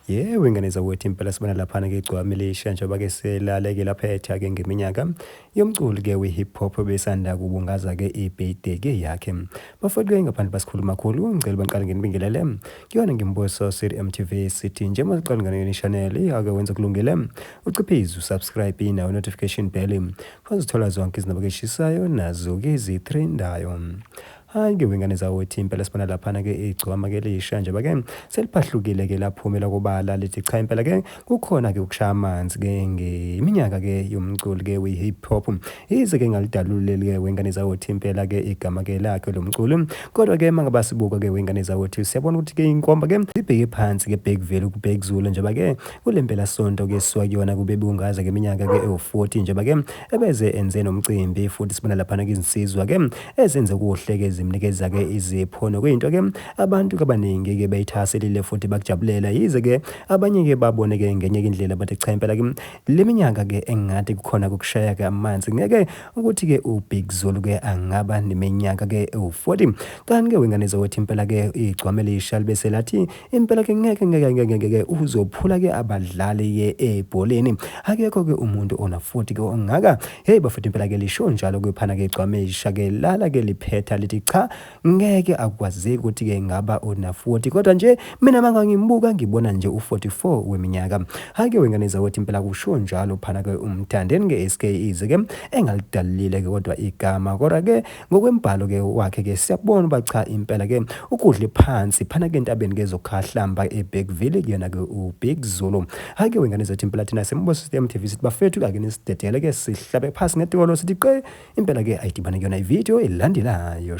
Yebo, ingane zakwethu impela sibona laphana-ke igcwame lisha njengoba-ke selaleke laphetha-ke ngeminyaka yomculi-ke we-hip hop besanda kubungaza-ke i-birthday-ke yakhe. Bafowethu-ke ngaphandle basikhuluma kakhulu, ngicela baqale nginibingelele. Kuyona ngimbuso Sir MTV sithi njengoba siqala ngane yona channel ake wenze kulungile uciphize usubscribe nawo notification bell uzithola zonke izindaba eshisayo nazo-ke ezitrendayo. Hhayi-ke wengane zawethu impela sibona laphana-ke igcwama-ke lisha njengoba-ke seliphahlukile-ke laphumela kobala lithi cha impela-ke kukhona-ke ukushaya amanzi-ke ngeminyaka-ke yomculi-ke we-hip hop. Yize-ke ngalidaluleli-ke wengane zawethu impela-ke igama-ke lakhe lo mculi kodwa-ke uma ngabe sibuka-ke wengane zawethu siyabona ukuthi-ke inkomba-ke ibheke phansi-ke Bergville kuBig Zulu njengoba-ke kule mpelasonto-ke suka kuyona kube bungaza-ke iminyaka-ke ewu-40 njengoba-ke ebeze enze nomcimbi futhi sibona laphana-ke izinsizwa-ke ezenze kuhle-ke zimnikeza-ke izipho nokuyinto-ke abantu abaningi-ke beyithaselile futhi bakujabulela yize-ke abanye-ke babone-ke ngenye indlela bathi cha impela-ke le minyaka-ke engathi kukhona ukushaya-ke amanzi ngeke ukuthi-ke uBig Zulu-ke angaba neminyaka-ke ewu-40 kanti-ke wengane zakwethu impela-ke igcwame elisha libe selathi impela ke ngeke ngeke ngeke ngeke uzophula ke abadlali ke ebholeni akekho ke umuntu ona 40 ke ongaka hey bafethu impela ke lisho njalo kwephana ke gcwamesha ke lala ke liphetha lithi cha ngeke akwazeki ukuthi ke ngaba ona 40 kodwa nje mina mangangimbuka ngibona nje u44 weminyaka hake wengane zakwethu impela kusho njalo phana ke umthandeni ke SK ize ke engalidalile ke kodwa igama kodwa ke Ngokwembhalo ke wakhe ke siyabona uba cha impela ke ukudle phansi phana ke entabeni ke zokhahlamba eBergville kuyena ke uBig Zulu. Hayi ke wengane zethu impela thina sembuso sithi MTV sithi bafethu ake nisidedele ke sihlabe phasi ngetolo sithi qe impela ke ayidibane kuyona ivideo elandelayo.